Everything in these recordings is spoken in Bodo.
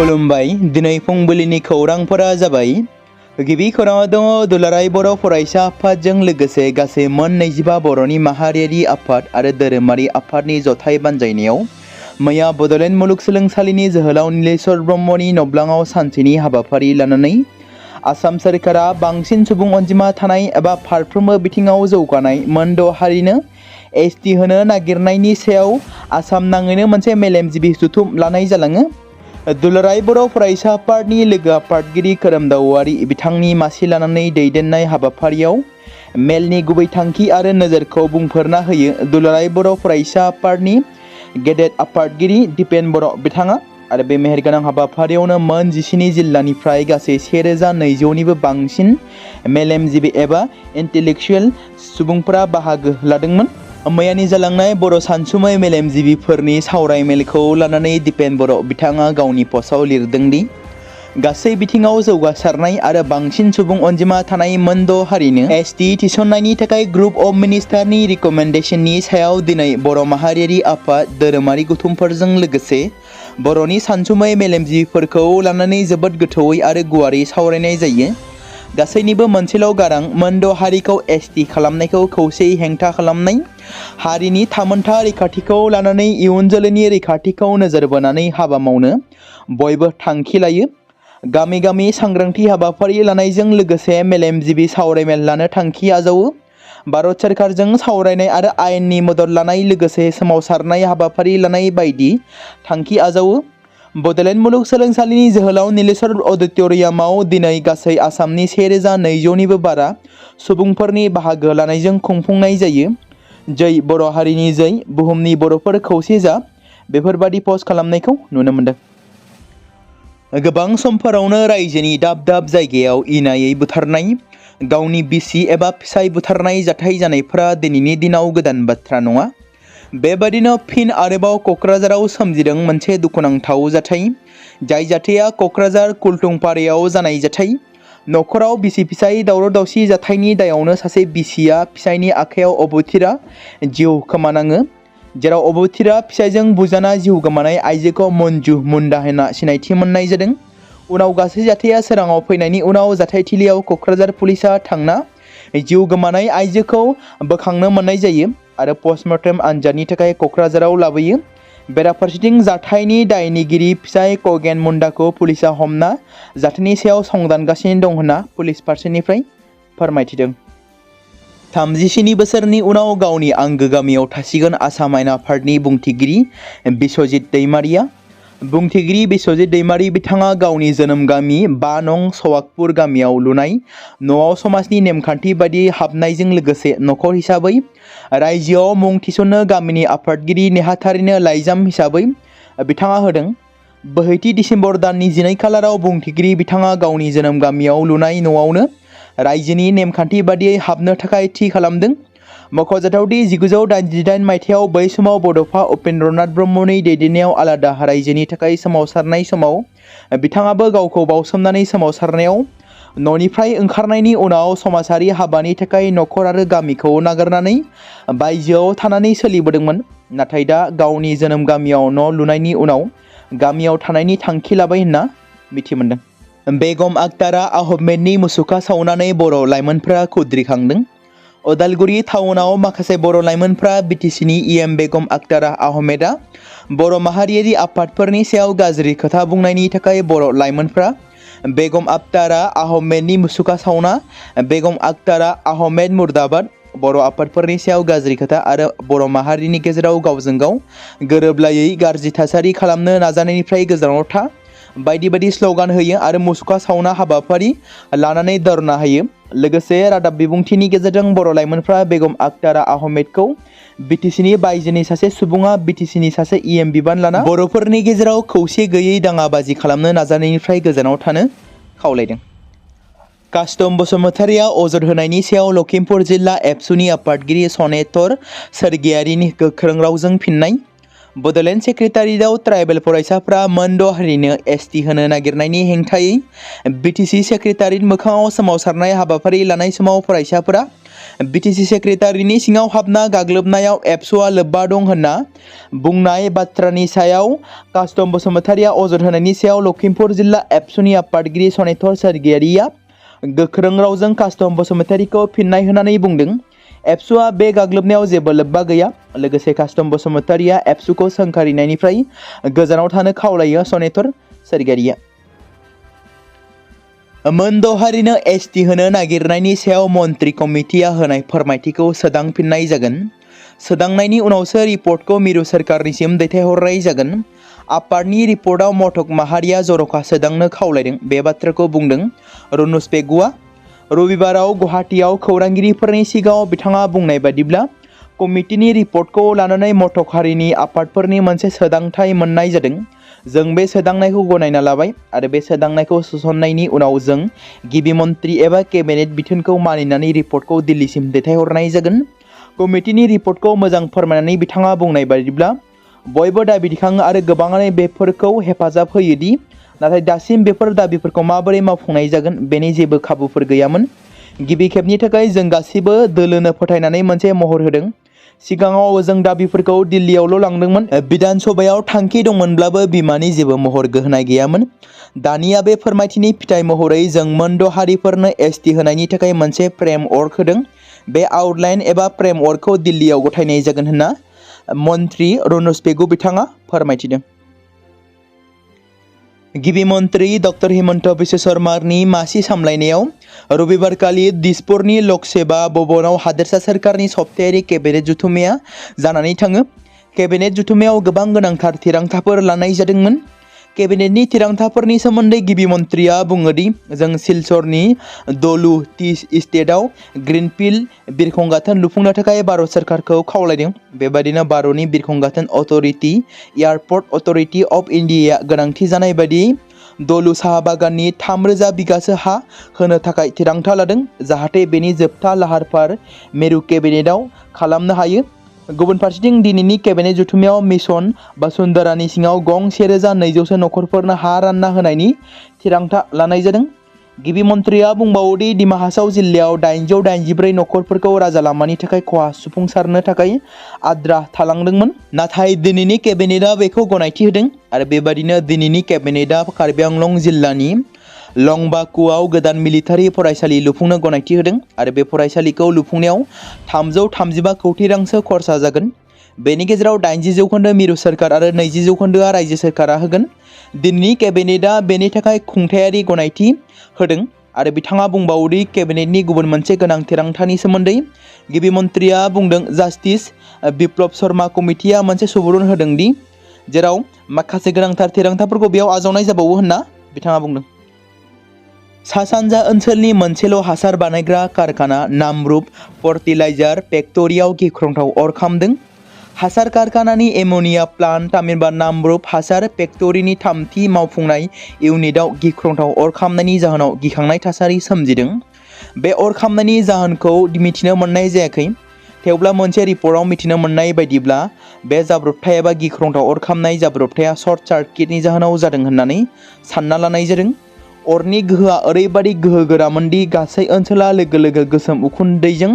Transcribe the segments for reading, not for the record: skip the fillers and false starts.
खुलुमबाय दिनै फुंबिलिनि खौरांफोरा जाबाय गिबि खौराङाव दङ दुलाराय बर' फरायसा आफादजों लोगोसे गासै मोन 25 बर'नि माहारियारि आफाद आरो धोरोमारि आफादनि जथाय बानजायनायाव मैया बड'लेण्ड मुलुगसोलोंसालिनि जोहोलाव नीलेश्वर ब्रह्मनि नब्लाङाव सानसेनि हाबाफारि लानानै आसाम सोरखारा बांसिन सुबुं अनजिमा थानाय एबा फारफ्रोमबो बिथिङाव जौगानाय मोन 6 हारिनो एसटि होनो नागिरनायनि सायाव आसाम नाङैनो मोनसे मेलेमजिबि जथुम लानाय जालाङो। दुलाराय बर' फरायसा आफादनि लोगो आफादगिरि खोरोमदावआरि बिथांनि मासि लानानै दैदेननाय हाबाफारियाव मेलनि गुबै थांखि आरो नोजोरखौ बुंफोरना होयो दुलाराय बर' फरायसा आफादनि गेदेर आफादगिरि दिपेन बर' बिथाङा। आरो बे मेहेरगोनां हाबाफारियावनो मोन 17 जिल्लानिफ्राय गासै 1200निबो बांसिन मेलेमजिबि एबा इन्टेलेक्चुएल सुबुंफोरा बाहागो लादोंमोन। मैयानि जालांनाय बर' सानसुमै मेलेमजिबिफोरनि सावरायमेलखौ लानानै दिपेन बर' बिथाङा गावनि पस्टआव लिरदों दि गासै बिथिङाव जौगासारनाय आरो बांसिन सुबुं अनजिमा थानाय मोन 6 हारिनो एसटि थिसननायनि थाखाय ग्रुप अफ मिनिस्टारनि रिकमेन्डेशननि सायाव दिनै बर' माहारियारि आफाद धोरोमारि गौथुमफोरजों लोगोसे बर'नि सानसुमै मेलेमजिबिफोरखौ लानानै जोबोद गोथौयै आरो गुवारै सावरायनाय जायो। गासैनिबो मोनसेल' गारां मोन 6 हारिखौ एसटि खालामनायखौ खौसेयै हेंथा खालामनाय, हारिनि थामोनथा रैखाथिखौ लानानै इयुन जोलैनि रैखाथिखौ नोजोर बोनानै हाबा मावनो बयबो थांखि लायो। गामि गामि सांग्रांथि हाबाफारि लानायजों लोगोसे मेलेमजिबि सावरायमेल लानो थांखि आजावो। भारत सोरखारजों सावरायनाय आरो आयेननि मदद लानाय लोगोसे सोमावसारनाय हाबाफारि लानाय बायदि थांखि आजावो। बड'लेण्ड मुलुगसोलोंसालिनि जोहोलाव नीलेश्वर अडिट'रियामाव दिनै गासै आसामनि 1200निबो बारा सुबुंफोरनि बाहागो लानायजों खुंफुंनाय जायो। जै बर' हारिनि जै बुहुमनि बर'फोर खौसे जा बेफोरबादि पस्ट खालामनायखौ नुनो मोनदों। गोबां समफोरावनो रायजोनि दाब दाब जायगायाव इनायै बुथारनाय, गावनि बिसि एबा फिसाय बुथारनाय जाथाय जानायफोरा दिनैनि दिनाव गोदान बाथ्रा नङा। बेबादिनो फिन आरोबाव क'क्राझाराव सोमजिदों मोनसे दुखुनांथाव जाथाय। जाय जाथाया क'क्राझार कुलटुंपारायाव जानाय जाथाय। न'खराव बिसि फिसाय दावराव दावसि जाथायनि दायावनो सासे बिसिया फिसायनि आखायाव अबथिरा जिउ खोमानाङो। जेराव अबथिरा फिसायजों बुजाना जिउ गोमानाय आइजोखौ मन्जु मुन्डा होनना सिनायथि मोननाय जादों। उनाव गासै जाथाया सोराङाव फैनायनि उनाव जाथायथिलियाव क'क्राझार पुलिसा थांना जिउ गोमानाय आइजोखौ बोखांनो मोननाय जायो आरो पस्टमर्टेम आनजादनि थाखाय क'क्राझाराव लाबोयो। बेराफारसेथिं जाथायनि दायनिगिरि फिसाय खगेन मुन्डाखौ पुलिसा हमना जाथायनि सायाव संदानगासिनो दं होनना पुलिस फारसेनिफ्राय फोरमायथिदों। 37 बोसोरनि उनाव गावनि आंगो गामियाव थासिगोन आसाम आयेन आफादनि बुंथिगिरि बिस्वजित दैमारिया। बुंथिगिरि बिस्वजित दैमारि बिथाङा गावनि जोनोम गामि 5 नं सवाकपुर गामियाव लुनाय न'आव समाजनि नेमखान्थि बायदि हाबनायजों लोगोसे नखर हिसाबै रायजोआव मुं थिसननो गामिनि आफादगिरि नेहाथारिनो लाइजाम हिसाबै बिथाङा होदों। बोहैथि डिसेम्बर दाननि 12 खालाराव बुंथिगिरि बिथाङा गावनि जोनोम गामियाव लुनाय न'आवनो रायजोनि नेमखान्थि बादियै हाबनो थाखाय थि खालामदों। मख'जाथावदि 1988 मायथाइयाव बै समाव बड'फा उपेन्द्रनाथ ब्रह्मनि दैदेननायाव आलादा रायजोनि थाखाय सोमावसारनाय समाव बिथाङाबो गावखौ बावसोमनानै सोमावसारनायाव न'निफ्राय ओंखारनायनि उनाव समाजारि हाबानि थाखाय नखर आरो गामिखौ नागारनानै बायजोआव थानानै सोलिबोदोंमोन। नाथाय दा गावनि जोनोम गामियाव न' लुनायनि उनाव गामियाव थानायनि थांखि लाबाय होनना मिथि मोनदों। बेगम आक्तारा आहमेदनि मुसुखा सावनानै बर' लाइमोनफ्रा खुद्रिखांदों। उदालगुरि टाउनाव माखासे बर' लाइमोनफ्रा बिटिसिनि इएम बेगम आक्तारा आहमेदा बर' माहारियारि आफादफोरनि सायाव गाज्रि खोथा बुंनायनि थाखाय बर' लाइमोनफ्रा बेगम आक्तारा आहमेदनि मुसुखा सावना बेगम आक्तारा आहमेद मुर्दाबाद बर' आफादफोरनि सायाव गाज्रि खोथा आरो बर' माहारिनि गेजेराव गावजों गाव गोरोबलायै गाज्रि थासारि खालामनो नाजानायनिफ्राय गोजानाव था बायदि बायदि स्ल'गान होयो आरो मुसुखा सावना हाबाफारि लानानै धरना होयो। लोगोसे रादाब बिबुंथिनि गेजेरजों बर' लाइमोनफ्रा बेगम आक्तारा आहमेदखौ बिटिसिनि बायजोनि सासे सुबुङा बिटिसिनि सासे इएम बिबान लाना बर'फोरनि गेजेराव खौसे गैयै दाङाबाजि खालामनो नाजानायनिफ्राय गोजानाव थानो खावलायदों। कास्टम बसुमतारिया अजद होनायनि सायाव लखिमपुर जिल्ला एबसुनि आफादगिरि सनेतर सोरगियारिनि गोख्रों रावजों फिननाय। बड'लेण्ड सेक्रेटारियेटआव ट्राइबेल फरायसाफ्रा मोन 6 हारिनो एसटि होनो नागिरनायनि हेंथायै बिटिसि सेक्रेटारियेट मोखाङाव सोमावसारनाय हाबाफारि लानाय समाव फरायसाफोरा बिटिसि सेक्रेटारिनि सिङाव हाबना गाग्लोबनायाव एबसुआ लोब्बा दं होनना बुंनाय बाथ्रानि सायाव कास्टम बसुमतारिया अजद होनायनि सायाव लखिमपुर जिल्ला एबसुनि आफादगिरि सनेतर सोरगियारिया गोख्रों रावजों कास्टम बसुमतारिखौ फिननाय होनानै बुंदों एबसुआ बे गाग्लोबनायाव जेबो लोब्बा गैया। लोगोसे कास्टम बसुमतारिया एबसुखौ सोंखारिनायनिफ्राय गोजानाव थानो खावलायो सनेतर सोरगियारिया। मोनद' हारिनो एसटि होनो नागिरनायनि सायाव मन्त्रि कमिटिया होनाय फोरमायथिखौ सोदांफिननाय जागोन। सोदांनायनि उनावसो रिपर्टखौ मिरु सोरखारनिसिम दैथायहरनाय जागोन। आफादनि रिपर्टआव मथक माहारिया जर'खा सोदांनो खावलायदों। बे बाथ्राखौ बुंदों रुनुस पेगुआ। रबिबाराव गुवाहाटीआव खौरांगिरिफोरनि सिगाङाव बिथाङा बुंनाय बादिब्ला कमिटिनि रिपर्टखौ लानानै मथक हारिनि आफादफोरनि मोनसे सोदांथाय मोननाय जादों। जों बे सोदांनायखौ गनायना लाबाय आरो बे सोदांनायखौ सोसननायनि उनाव जों गिबि मन्त्रि एबा केबिनेट बिथोनखौ मानिनानै रिपर्टखौ दिल्लीसिम दैथायहरनाय जागोन। कमिटिनि रिपर्टखौ मोजां फोरमायनानै बिथाङा बुंनाय बादिब्ला बयबो दाबि दिखाङो आरो गोबाङानो बेफोरखौ हेफाजाब होयोदि नाथाय दासिम बेफोर दाबिफोरखौ माबोरै मावफुंनाय जागोन बेनि जेबो खाबुफोर गैयामोन। गिबि खेबनि थाखाय जों गासिबो दोलोनो फोथायनानै मोनसे महर होदों। सिगाङाव जों दाबिफोरखौ दिल्लीयावल' लांदोंमोन। बिधान सभायाव थांखि दंमोनब्लाबो बिमानि जेबो महर गोहोनाय गैयामोन। दानिया बे फोरमायथिनि फिथाइ महरै जों मोनद' हारिफोरनो एसटि होनायनि थाखाय मोनसे फ्रेमवर्क होदों। बे आउटलाइन एबा फ्रेमवर्कखौ दिल्लीयाव गथायनाय जागोन होनना मन्त्रि रुनुस पेगु बिथाङा फोरमायथिदों। गिबि मन्त्रि डक्टर हिमन्त बिश्व शर्मानि मासि सामलायनायाव रबिबारखालि दिसपुरनि लक सेवा भवनाव हादोरसा सोरखारनि सप्तायारि केबिनेट जथुम्माया जानानै थाङो। केबिनेट जथुम्मायाव गोबां गोनांथार थिरांथाफोर लानाय जादोंमोन। केबिनेटनि थिरांथाफोरनि सोमोन्दै गिबि मन्त्रिया बुङोदि जों सिलचरनि दलु टि इस्टेटआव ग्रीनफिल्ड बिरखं गाथोन लुफुंनो थाखाय भारत सोरखारखौ खावलायदों। बेबादिनो भारतनि बिरखं गाथोन अथ'रिटि एयारपर्ट अथ'रिटि अफ इन्डियाया गोनांथि जानाय बायदि दलु साहा बागाननि 3000 बिगासो हा होनो थाखाय थिरांथा लादों जाहाथे बेनि जोबथा लाहार फाहार मिरु केबिनेटआव खालामनो हायो। गुबुन फारसेथिं दिनैनि केबिनेट जथुम्मायाव मिशन बसुन्धरानि सिङाव गं 1200 नखरफोरनो हा रानना होनायनि थिरांथा लानाय जादों। गिबि मन्त्रिया बुंबावोदि दिमा हासाव जिल्लायाव 884 नखरफोरखौ राजा लामानि थाखाय खहा सुफुंसारनो थाखाय आद्रा थालांदोंमोन। नाथाय दिनैनि केबिनेटआ बेखौ गनायथि होदों आरो बेबादिनो दिनैनि केबिनेटआ कार्बि आंलं जिल्लानि लंबाकुआव गोदान मिलिटारि फरायसालि लुफुंनो गनायथि होदों आरो बे फरायसालिखौ लुफुंनायाव 335 कौटि रांसो खरसा जागोन। बेनि गेजेराव 80% मिरु सोरखार आरो 20% रायजो सोरखारा होगोन। दिनैनि केबिनेटआ बेनि थाखाय खुंथायारि गनायथि होदों आरो बिथाङा बुंबावोदि केबिनेटनि गुबुन मोनसे गोनां थिरांथानि सोमोन्दै गिबि मन्त्रिया बुंदों जास्टिस बिप्लब शर्मा कमिटिया मोनसे सुबुरुन होदों दि जेराव माखासे गोनांथार थिरांथाफोरखौ बेयाव आजावनाय जाबावो होनना बिथाङा बुंदों। सा सानजा ओनसोलनि मोनसेल' हासार बानायग्रा कारखाना नामरुप फर्टिलाइजार फेक्टरियाव गिख्रंथाव अर खामदों। हासार कारखानानि एमोनिया प्लान्ट तामिलबा नामरुप हासार फेक्टरिनि थामथि मावफुंनाय इउनिटआव गिख्रंथाव अर खामनायनि जाहोनाव गिखांनाय थासारि सोमजिदों। बे अर खामनायनि जाहोनखौ मिथिनो मोननाय जायाखै। थेवब्ला मोनसे रिपर्टआव मिथिनो मोननाय बायदिब्ला बे जाब्रबथाय एबा गिख्रंथाव अर खामनाय जाब्रबथाया सर्ट सार्किटनि जाहोनाव जादों होननानै सानना लानाय जादों। अरनि गोहोआ ओरैबादि गोहोगोरामोन दि गासै ओनसोला लोगो लोगो गोसोम उखुन्दैजों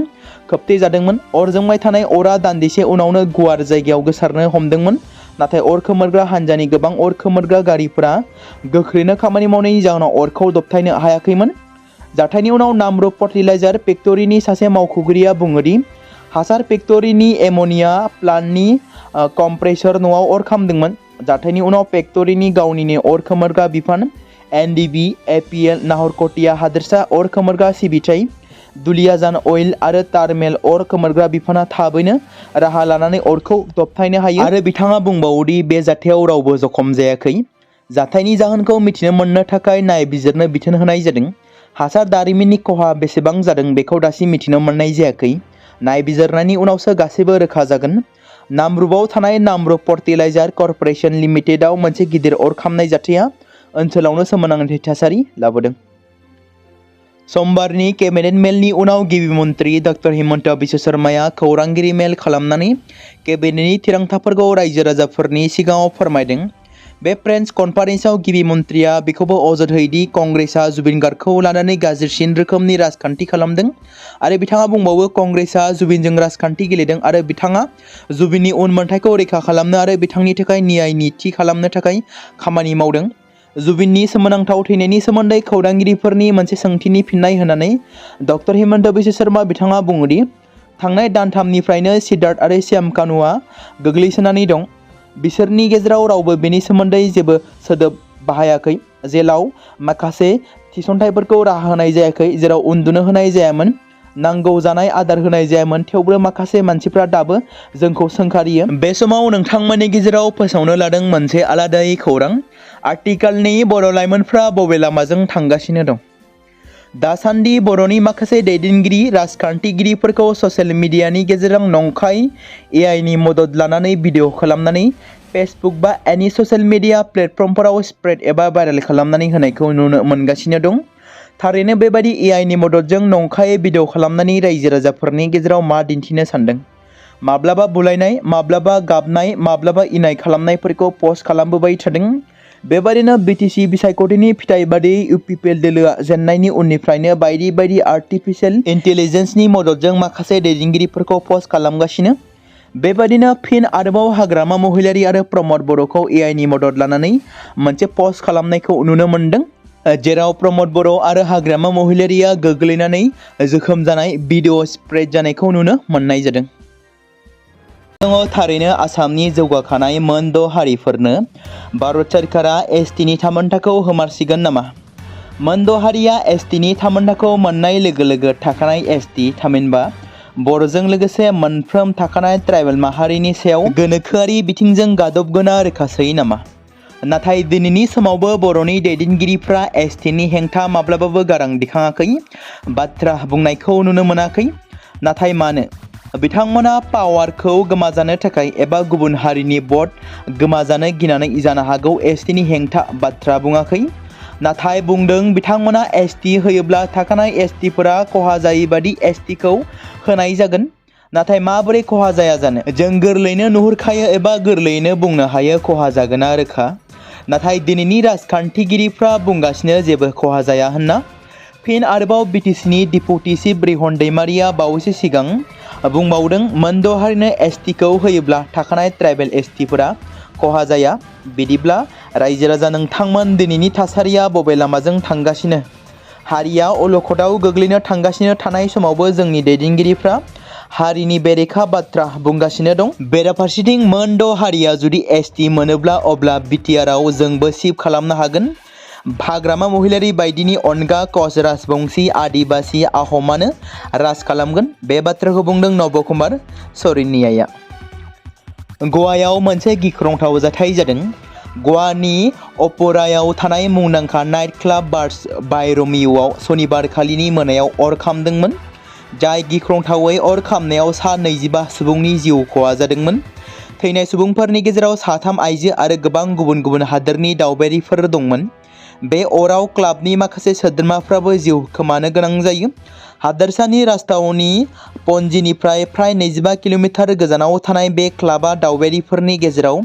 खोबथे जादोंमोन। अर जोंबाय थानाय अरा दान्दिसे उनावनो गुवार जायगायाव गोसारनो हमदोंमोन। नाथाय अर खोमोरग्रा हान्जानि गोबां अर खोमोरग्रा गारिफोरा गोख्रैनो खामानि मावनायनि जाहोनाव अरखौ दबथायनो हायाखैमोन। जाथायनि उनाव नामरुप फर्टिलाइजार फेक्टरिनि सासे मावख'गिरिया बुङोदि हासार फेक्टरिनि एमोनिया प्लान्टनि कम्प्रेसर न'आव अर खामदोंमोन। जाथायनि उनाव फेक्टरिनि गावनिनो अर खोमोरग्रा बिफान एनडिबि एपिएल नाहरकटिया हादोरसा अर खोमोरग्रा सिबिथाय दुलियाजान अइल आरो तारमेल अर खोमोरग्रा बिफाना थाबैनो राहा लानानै अरखौ दबथायनो हायो आरो बिथाङा बुंबावोदि बे जाथायाव रावबो जखम जायाखै। जाथायनि जाहोनखौ मिथिनो मोननो थाखाय नायबिजिरनो बिथोन होनाय जादों। हासार दारिमिननि खहा बेसेबां जादों बेखौ दासिम मिथिनो मोननाय जायाखै। नायबिजिरनायनि उनावसो गासैबो रोखा जागोन। नामरुपआव थानाय नामरुप फर्टिलाइजार कर्परेसन लिमिटेडआव मोनसे गिदिर अर खामनाय जाथाया ओनसोलावनो सोमोनांथाव थासारि लाबोदों। समबारनि केबिनेट मेलनि उनाव गिबि मन्त्रि डक्टर हिमन्त बिश्व शर्माया खौरांगिरि मेल खालामनानै केबिनेटनि थिरांथाफोरखौ रायजो राजाफोरनि सिगाङाव फोरमायदों। बे प्रेस कनफारेन्सआव गिबि मन्थ्रिया बेखौबो अजद होयोदि कंग्रेसआ जुबिन गार्गखौ लानानै गाज्रिसिन रोखोमनि राजखान्थि खालामदों आरो बिथाङा बुंबावो कंग्रेसआ जुबिनजों राजखान्थि गेलेदों आरो बिथाङा जुबिननि उनमोनथायखौ रैखा खालामनो आरो बिथांनि थाखाय न्यायनि थि खालामनो थाखाय खामानि मावदों। जुबिननि सोमोनांथाव थैनायनि सोमोन्दै खौरांगिरिफोरनि मोनसे सोंथिनि फिननाय होनानै डक्टर हिमन्त बिश्व शर्मा बिथाङा बुङोदि थांनाय दानथामनिफ्रायनो सिद्धार्थ आरो श्याम कानुआ गोग्लैसोनानै दं। बिसोरनि गेजेराव रावबो बेनि सोमोन्दै जेबो सोदोब बाहायाखै। जेलाव माखासे थिसनथायफोरखौ राहा होनाय जायाखै, जेराव उन्दुनो होनाय जायामोन, नांगौ जानाय आदार होनाय जायामोन, थेवबो माखासे मानसिफ्रा दाबो जोंखौ सोंखारियो। बे समाव नोंथांमोननि गेजेराव फोसावनो लादों मोनसे आलादायै खौरां। आथिखालनि बर' लाइमोनफ्रा बबे लामाजों थांगासिनो दं? दासान्दि बर'नि माखासे दैदेनगिरि राजखान्थिगिरिफोरखौ ससियेल मिडियानि गेजेरजों नंखाय एआइनि मदद लानानै भिडिअ खालामनानै फेसबुक बा एनि ससियेल मिडिया प्लेटफर्मफोराव स्प्रेड एबा भाइरेल खालामनानै होनायखौ नुनो मोनगासिनो दं। थारैनो बेबायदि एआइनि मददजों नंखाय भिडिअ खालामनानै रायजो राजाफोरनि गेजेराव मा दिन्थिनो सानदों? माब्लाबा बुलायनाय, माब्लाबा गाबनाय, माब्लाबा इनाय खालामनायफोरखौ पस्ट खालामबोबाय थादों। बेबादिनो बिटिसि बिसायख'थिनि फिथाइ बादियै इउपिपिएल दोलोआ जेननायनि उननिफ्रायनो बायदि बायदि आर्टिफिशियेल इन्टेलिजेन्सनि मददजों माखासे दैदेनगिरिफोरखौ पस्ट खालामगासिनो। बेबादिनो फिन आरोबाव हाग्रामा महिलारी आरो प्रमद बर'खौ एआइनि मदद लानानै मोनसे पस्ट खालामनायखौ नुनो मोनदों, जेराव प्रमद बर' आरो हाग्रामा महिलारीया गोग्लैनानै जोखोम जानाय भिडिअ स्प्रेड जानायखौ नुनो मोननाय जादों। थारैनो आसामनि जौगाखानाय मोन 6 हारिफोरनो भारत सोरखारा एसटिनि थामोनथाखौ होमारसिगोन नामा? मोन 6 हारिया एसटिनि थामोनथाखौ मोननाय लोगो लोगो थाखानाय एसटि थामहिनबा बर'जों लोगोसे मोनफ्रोम थाखानाय ट्राइबेल माहारिनि सायाव गोनोखोआरि बिथिंजों गादबगोना रोखासै नामा? नाथाय दिनैनि समावबो बर'नि दैदेनगिरिफ्रा एसटिनि हेंथा माब्लाबाबो गारां दिखाङाखै, बाथ्रा बुंनायखौ नुनो मोनाखै। नाथाय मानो? बिथांमोना पावारखौ गोमाजानो थाखाय एबा गुबुन हारिनि भट गोमाजानो गिनानै जानो हागौ एसटिनि हेंथा बाथ्रा बुङाखै। नाथाय बुंदों बिथांमोना एसटि होयोब्ला थाखानाय एसटिफोरा खहा जायैबादि एसटिखौ होनाय जागोन। नाथाय माबोरै खहा जाया जानो? जों गोरलैनो नुहुरखायो एबा गोरलैयैनो बुंनो हायो खहा जागोना रोखा। नाथाय दिनैनि राजखान्थिगिरिफ्रा बुंगासिनो जेबो खहा जाया होनना। फिन आरोबाव बिटिसिनि डिपुटि चिफ रिहन दैमारिया बावैसो सिगां बुंबावदों मोन 6 हारिनो एसटिखौ होयोब्ला थाखानाय ट्राइबेल एसटिफोरा खहा जाया। बिदिब्ला रायजो राजा नोंथांमोन दिनैनि थासारिया बबे लामाजों थांगासिनो? हारिया अलखदाव गोग्लैनो थांगासिनो थानाय समावबो जोंनि दैदेनगिरिफ्रा हारिनि बेरेखा बाथ्रा बुंगासिनो दं। बेराफारसेथिं मोन 6 हारिया जुदि एसटि मोनोब्ला अब्ला बिटिआरआव जोंबो शिफ्ट खालामनो हागोन। हाग्रामा महिलारी बायदिनि अनगा कच राजबंशी आदिबासी आहमानो राज खालामगोन। बे बाथ्राखौ बुंदों नब कुमार सौरिनियाया। गवायाव मोनसे गिख्रंथाव जाथाय जादों। गवानि अपरायाव थानाय मुंदांखा नाइट क्लाब बाय रमिय'आव सनिबारखालिनि मोनायाव अर खामदोंमोन, जाय गिख्रंथावै अर खामनायाव सा 25 सुबुंनि जिउ खहा जादोंमोन। थैनाय सुबुंफोरनि गेजेराव 3 आइजो आरो गोबां गुबुन गुबुन हादोरनि दावबायारिफोर दंमोन। बे अराव क्लाबनि माखासे सोद्रोमाफ्राबो जिउ खोमानो गोनां जायो। हादोरसानि राजथावनि पणजीनिफ्राय फ्राय 25 किल'मिटार गोजानाव थानाय बे क्लाबा दावबायारिफोरनि गेजेराव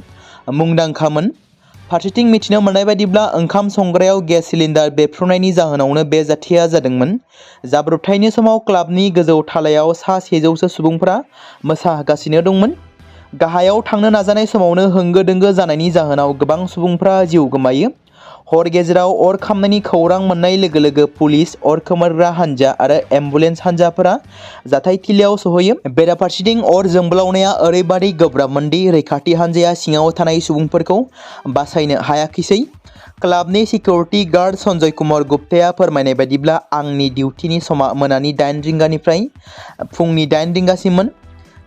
मुंदांखामोन। फारसेथिं मिथिनो मोननाय बायदिब्ला ओंखाम संग्रायाव गेस सिलिन्डार बेरफ्रुनायनि जाहोनावनो बे जाथाया जादोंमोन। जाब्रबथायनि समाव क्लाबनि गोजौ थालायाव सा 100 सुबुंफोरा मोसागासिनो दंमोन। गाहायाव थांनो नाजानाय समावनो होंगो दोंगो जानायनि जाहोनाव गोबां सुबुंफ्रा जिउ गोमायो। हर गेजेराव अर खामनायनि खौरां मोननाय लोगो लोगो पुलिस, अर खोमोरग्रा हान्जा आरो एम्बुलेन्स हान्जाफोरा जाथायथिलियाव सहैयो। बेराफारसेथिं अर जोंब्लावनाया ओरैबादि गोब्राबमोनदि रैखाथि हान्जाया सिङाव थानाय सुबुंफोरखौ बासायनो हायाखिसै। क्लाबनि सिकिउरिटि गार्ड सन्जय कुमार गुप्ताया फोरमायनाय बायदिब्ला आंनि डिउटिनि समा मोनानि 8 रिंगानिफ्राय फुंनि 8 रिंगासिममोन।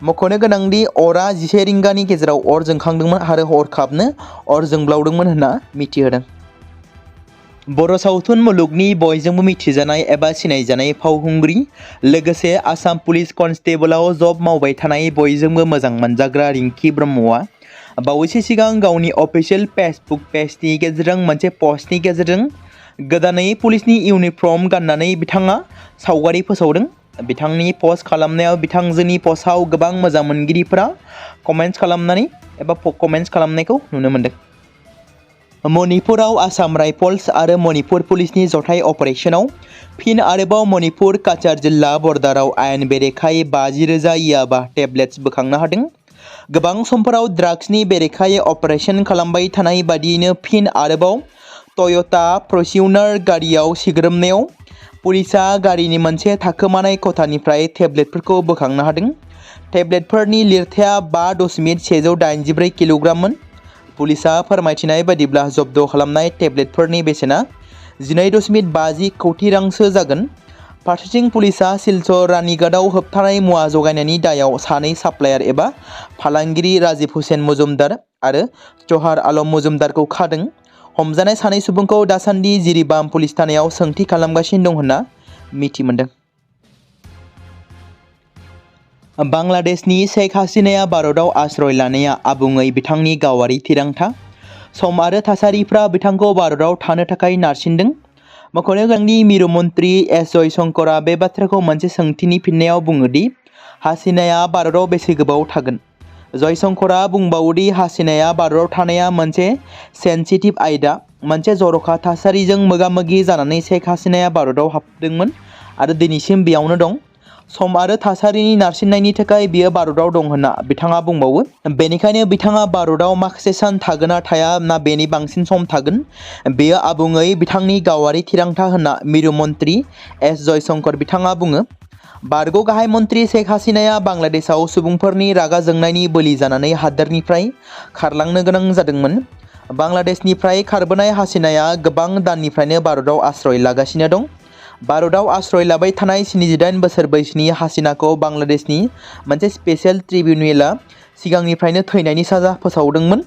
मख'नो गोनांदि अरा 11 रिंगानि गेजेराव अर जोंखांदोंमोन आरो हरखाबनो अर जोंब्लावदोंमोन होनना मिथिहोदों। बर' सावथुन मुलुगनि बयजोंबो मिथिजानाय एबा सिनायजानाय फावखुंग्रि, लोगोसे आसाम पुलिस कनस्टेबलआव जब मावबाय थानाय बयजोंबो मोजां मोनजाग्रा रिंकी ब्रह्मआ बावैसो सिगां गावनि अफिसियेल फेसबुक पेजनि गेजेरजों मोनसे पस्टनि गेजेरजों गोदानै पुलिसनि इउनिफर्म गाननानै बिथाङा सावगारि फोसावदों। बिथांनि पस्ट खालामनायाव बिथांजोनि पस्टआव गोबां मोजां मोनगिरिफोरा कमेन्ट्स खालामनायखौ नुनो मोनदों। मणिपुराव आसाम राइफल्स आरो मणिपुर पुलिसनि जथाय अपारेशनाव फिन आरोबाव मणिपुर काछार जिल्ला बर्डाराव आयेन बेरेखायै 50,000 याबा टेब्लेट्स बोखांनो हादों। गोबां समफोराव ड्राग्सनि बेरेखायै अपारेशन खालामबाय थानाय बादियैनो फिन आरोबाव टयटा फर्च्यूनार गारियाव सिग्रोमनायाव पुलिसा गारिनि मोनसे थाखोमानाय खथानिफ्राय टेब्लेटफोरखौ बोखांनो हादों। टेब्लेटफोरनि लिरथाया 5.184 किल'ग्राममोन। पुलिसा फोरमायथिनाय बादिब्ला जब्द खालामनाय टेब्लेटफोरनि बेसेना 12.50 कौटि रांसो जागोन। फारसेथिं पुलिसा सिलचर रानीगढ़आव होबथानाय मुवा जगायनायनि दायाव सानै साप्लायार एबा फालांगिरि राजिब हुसेन मजुमदार आरो जहार आलम मजुमदारखौ खादों। हमजानाय सानै सुबुंखौ दासान्दि जिरिबाम पुलिस थानायाव सोंथि खालामगासिनो दं होनना मिथि मोनदों। बांलादेशनि शेख हासिनाया भारतआव आश्रय लानाया आबुङै बिथांनि गावारि थिरांथा। सम आरो थासारिफ्रा बिथांखौ भारतआव थानो थाखाय नारसिनदों। मख'नो गोनांदि मिरु मन्त्रि एस जयशंकरआ बे बाथ्राखौ मोनसे सोंथिनि फिननायाव बुङो दि हासिनाया भारतआव बेसे गोबाव थागोन। जयशंकरआ बुंबावोदि हासिनाया भारतआव थानाया मोनसे सेन्सिटिभ आयदा। मोनसे जर'खा थासारिजों मोगा-मोगि जानानै शेख हासिनाया भारतआव हाबदोंमोन आरो दिनैसिम बेयावनो दं। सम आरो थासारिनि नारसिननायनि थाखाय बियो भारतआव दं होनना बिथाङा बुंबावो। बेनिखायनो बिथाङा भारतआव माखासे सान थागोन ना थाया ना बेनि बांसिन सम थागोन बेयो आबुङै बिथांनि गावारि थिरांथा होनना मिरु मन्त्रि एस जयशंकर बिथाङा बुङो। बारग' गाहाय मन्त्रि शेख हासिनाया बांलादेशआव सुबुंफोरनि रागा जोंनायनि बोलि जानानै हादोरनिफ्राय खारलांनो गोनां जादोंमोन। बांलादेशनिफ्राय खारबोनाय हासिनाया गोबां दाननिफ्रायनो भारतआव आश्रय लागासिनो दं। भारतआव आश्रय लाबाय थानाय 78 बोसोर बैसोनि हासिनाखौ बांलादेशनि मोनसे स्पेशेल ट्रिब्युनेला सिगांनिफ्रायनो थैनायनि साजा फोसावदोंमोन।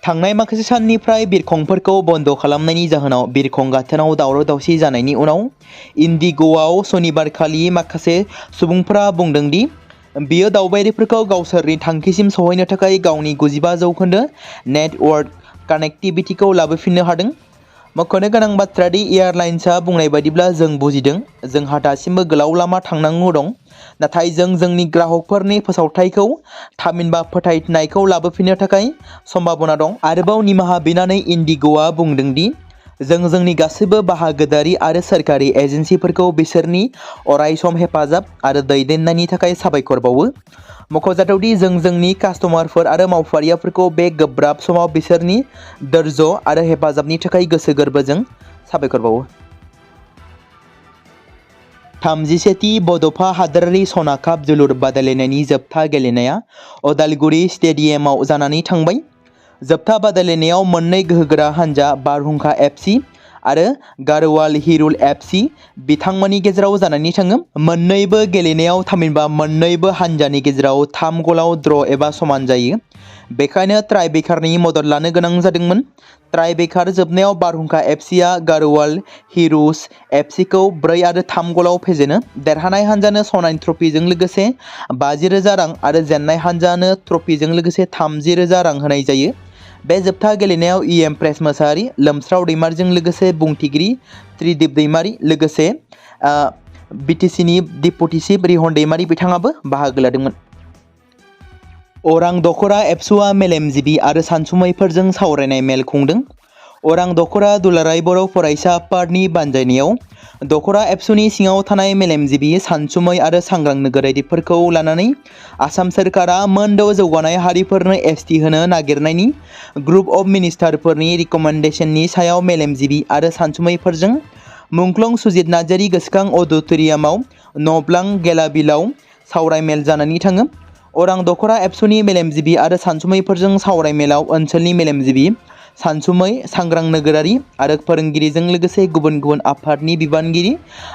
थांनाय माखासे साननिफ्राय बिरखंफोरखौ बन्द खालामनायनि जाहोनाव बिरखं गाथोनाव दावराव-दावसि जानायनि उनाव इन्डिग'आव सनिबारखालि माखासे सुबुंफोरा बुंदों दि बियो दावबायारिफोरखौ गावसोरनि थांखिसिम सहैनो थाखाय गावनि 95% नेटवर्क कानेक्टिभिटिखौ लाबोफिननो हादों। मख'नो गोनां बाथ्रा दि एयारलाइन्सआ बुंनाय बायदिब्ला जों बुजिदों जोंहा दासिमबो गोलाव लामा थांनांगौ दं, नाथाय जों जोंनि ग्राहकफोरनि फोसावथायखौ थामहिनबा फोथायनायखौ लाबोफिननो थाखाय सम्भाबना दं। आरोबाव निमाहा बिनानै इन्डिग'आ बुंदों दि जों जोंनि गासैबो बाहागोदारि आरो सोरखारि एजेन्सिफोरखौ बिसोरनि अरायसम हेफाजाब आरो दैदेननायनि थाखाय साबायखर बावो। मख'जाथावदि जों जोंनि कास्टमारफोर आरो मावफारियाफोरखौ बे गोब्राब समाव बिसोरनि धैर्य आरो हेफाजाबनि थाखाय गोसो गोरबोजों साबायखर बावो। 31थि बड'फा हादोरारि सना काप जोलुर बादायलायनायनि जोबथा गेलेनाया अदालगुरि स्टेडियामाव जानानै थांबाय। जोबथा बादायलायनायाव मोननै गोहोगोरा हानजा बारहुंखा एफसि आरो गारवाल हिरुल एफसि बिथांमोननि गेजेराव जानानै थाङो। मोन्नैबो गेलेनायाव थामहिनबा मोन्नैबो हानजानि गेजेराव 3 गलाव ड्र एबा समान जायो। बेखायनो ट्राइब्रेकारनि मदद लानो गोनां जादोंमोन। ट्राइब्रेकार जोबनायाव बारहुंखा एफसिआ गारवाल हिरुस एफसिखौ 4 आरो 3 गलाव फेजेनो। देरहानाय हानजानो सनानि ट्रफिजों लोगोसे 50,000 रां आरो जेननाय हानजानो ट्रफिजों लोगोसे 30,000 रां होनाय जायो। बे जोबथा गेलेनायाव इएम प्रेस मोसाहारि, लोमस्राव दैमारिजों लोगोसे बुंथिगिरि त्रिदिप दैमारि लोगोसे बिटिसिनि डिप्युटी चिफ रिहन दैमारि बिथाङाबो बाहागो लादोंमोन। अरां दख'रा एबसुआ मेलेमजिबि आरो सानसुमैफोरजों सावरायनाय मेल खुंदों। अरां दख'रा दुलाराय बर' फरायसा आफादनि बानजायनायाव दख'रा एबसुनि सिङाव थानाय मेलेमजिबि, सानसुमै आरो सांग्रां नोगोरारिफोरखौ लानानै आसाम सोरखारा मोन 6 जौगानाय हारिफोरनो एसटि होनो नागिरनायनि ग्रुप अफ मिनिस्टारफोरनि रिकमेन्डेशननि सायाव मेलेमजिबि आरो सानसुमैफोरजों मुंख्लं सुजित नार्जारि गोसोखां अडिट'रियामाव नब्लां गेलाबिलाव सावरायमेल जानानै थाङो। अरां दख'रा एबसुनि मेलेमजिबि आरो सानसुमैफोरजों सावरायमेलाव ओनसोलनि मेलेमजिबि, सानसुमै, सांग्रां नोगोरारि आरो फोरोंगिरिजों लोगोसे गुबुन गुबुन आफादनि बिबानगिरि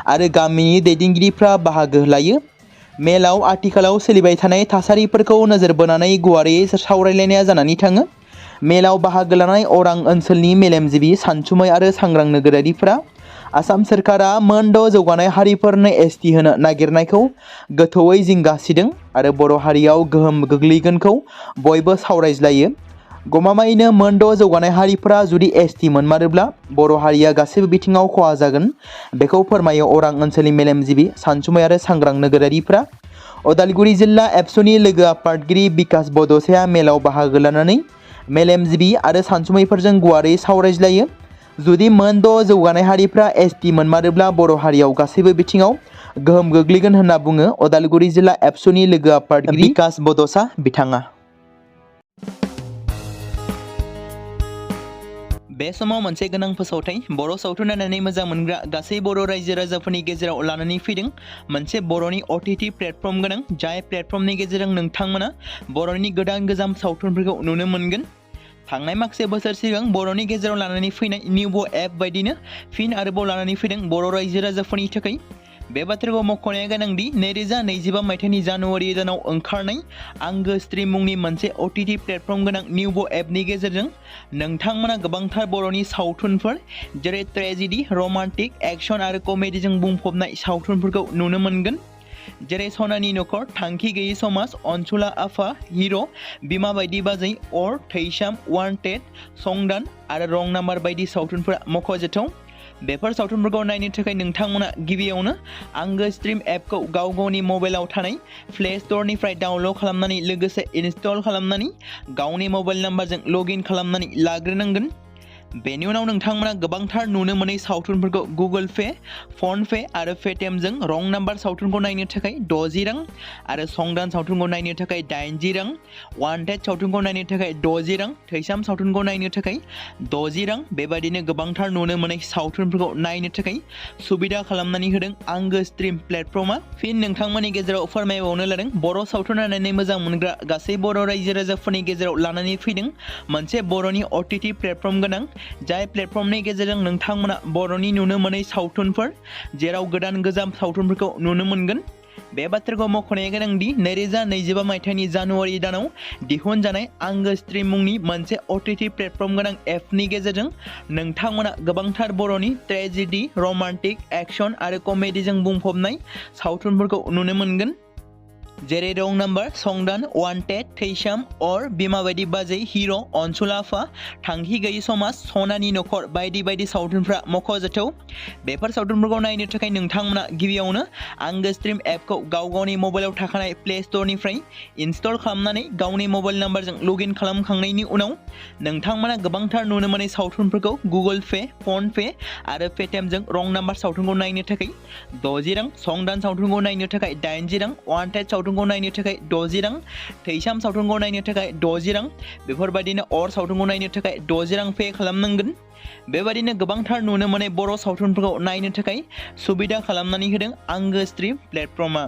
आरो गामिनि दैदेनगिरिफ्रा बाहागो लायो। मेलाव आथिखालाव सोलिबाय थानाय थासारिफोरखौ नोजोर बोनानै गुवारै सावरायलायनाया जानानै थाङो। मेलाव बाहागो लानाय अरां ओनसोलनि मेलेमजिबि, सानसुमै आरो सांग्रां नोगोरारिफोरा आसाम सोरखारा मोन 6 जौगानाय हारिफोरनो एसटि होनो नागिरनायखौ गोथौयै जिंगा सिदों आरो बर' हारियाव गोहोम गोग्लैगोनखौ बयबो सावरायज्लायो। गमामायैनो मोन 6 जौगानाय हारिफोरा जुदि एसटि मोनमारोब्ला बर' हारिया गासैबो बिथिङाव खहा जागोन, बेखौ फोरमायो अरां ओनसोलनि मेलेमजिबि, सानसुमै आरो सांग्रां नोगोरारिफोरा। अदालगुरि जिल्ला एबसुनि लोगो आफादगिरि बिकास बड'साया मेलाव बाहागो लानानै मेलेमजिबि आरो सानसुमैफोरजों गुवारै सावरायज्लायो। जुदि मोन 6 जौगानाय हारिफ्रा एसटि मोनमारोब्ला बर' हारियाव गासैबो बिथिङाव गोहोम गोग्लैगोन होनना बुङो अदालगुरि जिल्ला एबसुनि लोगो आफादगिरि बिकास बड'सा बिथाङा। बे समाव मोनसे गोनां फोसावथाय बर' सावथुन नायनानै मोजां मोनग्रा गासै बर' रायजो राजाफोरनि गेजेराव लानानै फैदों मोनसे बर'नि OTT प्लेटफर्म गोनां, जाय प्लेटफर्मनि गेजेरजों नोंथांमोना बर'नि गोदान गोजाम सावथुनफोरखौ नुनो मोनगोन। थांनाय माखासे बोसोर सिगां बर'नि गेजेराव लानानै फैनाय निउबो एप बायदिनो फिन आरोबाव लानानै फैदों बर' रायजो राजाफोरनि थाखाय। बे बाथ्राखौ मख'नाया गोनांदि 2025 मायथाइनि जानुवारि दानाव ओंखारनाय आंगो स्ट्रिम मुंनि मोनसे OTT प्लेटफर्म गोनां निउबो एपनि गेजेरजों नोंथांमोना गोबांथार बर'नि सावथुनफोर जेरै ट्रेजेडि, रमान्टिक, एक्शन आरो कमेडिजों बुंफबनाय सावथुनफोरखौ नुनो मोनगोन। जेरै सनानि नखर, थांखि गैयै समाज, अनसुला आफा, हिर', बिमा बायदि बाजै, अर, थैसाम, वान्टेड, संदान आरो रं नाम्बार बायदि सावथुनफोरा मख'जाथाव। बेफोर सावथुनफोरखौ नायनो थाखाय नोंथांमोना गिबियावनो आंगो स्ट्रिम एपखौ गाव गावनि मबाइलाव थानाय प्ले स्ट'रनिफ्राय डाउनल'ड खालामनानै लोगोसे इनस्टल खालामनानै गावनि मबाइल नाम्बारजों लग इन खालामनानै लाग्रोनांगोन। बेनि उनाव नोंथांमोना गोबांथार नुनो मोनै सावथुनफोरखौ गुगोल पे, फन पे आरो पेटिएमजों रं नाम्बार सावथुनखौ नायनो थाखाय 60 रां आरो संदान सावथुनखौ नायनो थाखाय 80 रां, वान्टेड सावथुनखौ नायनो थाखाय 60 रां, थैसाम सावथुनखौ नायनो थाखाय 60 रां बेबादिनो गोबांथार नुनो मोनै सावथुनफोरखौ नायनो थाखाय सुबिदा खालामनानै होदों आंगो स्ट्रिम प्लेटफर्मा। फिन नोंथांमोननि गेजेराव फोरमायबावनो लादों बर' सावथुन नायनानै मोजां मोनग्रा गासै बर' रायजो राजाफोरनि गेजेराव लानानै फैदों मोनसे बर'नि OTT प्लेटफर्म गोनां, जाय प्लेटफर्मनि गेजेरजों नोंथांमोना बर'नि नुनो मोनै सावथुनफोर जेराव गोदान गोजाम सावथुनफोरखौ नुनो मोनगोन। बे बाथ्राखौ मख'नाया गोनांदि 2025 मायथाइनि जानुवारि दानाव दिहुनजानाय आंगो स्ट्रिम मुंनि मोनसे OTT प्लेटफर्म गोनां एपनि गेजेरजों नोंथांमोना गोबांथार बर'नि ट्रेजेडि, रमान्टिक, एक्शन आरो कमेडिजों बुंफबनाय सावथुनफोरखौ नुनो मोनगोन। जेरै रं नाम्बार, संदान, वान्टेड, थैसाम, अर, बिमा बायदि बाजै, हिर', अनसुला आफा, थांखि गैयै समाज, सनानि नखर बायदि बायदि सावथुनफ्रा मख'जाथाव। बेफोर सावथुनफोरखौ नायनो थाखाय नोंथांमोना गिबियावनो आंगो स्ट्रिम एपखौ गाव गावनि मबाइलाव थाखानाय प्ले स्ट'रनिफ्राय इनस्टल खालामनानै गावनि मबाइल नाम्बारजों लग इन खालामखांनायनि उनाव नोंथांमोना गोबांथार नुनो मोनै सावथुनफोरखौ गुगोल पे, फन पे आरो पेटिएमजों रं नाम्बार सावथुनखौ नायनो थाखाय 60 रां, संदान सावथुनखौ नायनो थाखाय 80 रां, वान्टेड सावथुनखौ नायनो थाखाय 60 रां, थैसाम सावथुनखौ नायनो थाखाय 60 रां बेफोरबायदिनो अर सावथुनखौ नायनो थाखाय 60 रां पे खालामनांगोन। बेबायदिनो गोबांथार नुनो मोनै बर' सावथुनफोरखौ नायनो थाखाय सुबिदा खालामनानै होदों आंगो स्ट्रिम प्लेटफर्मा।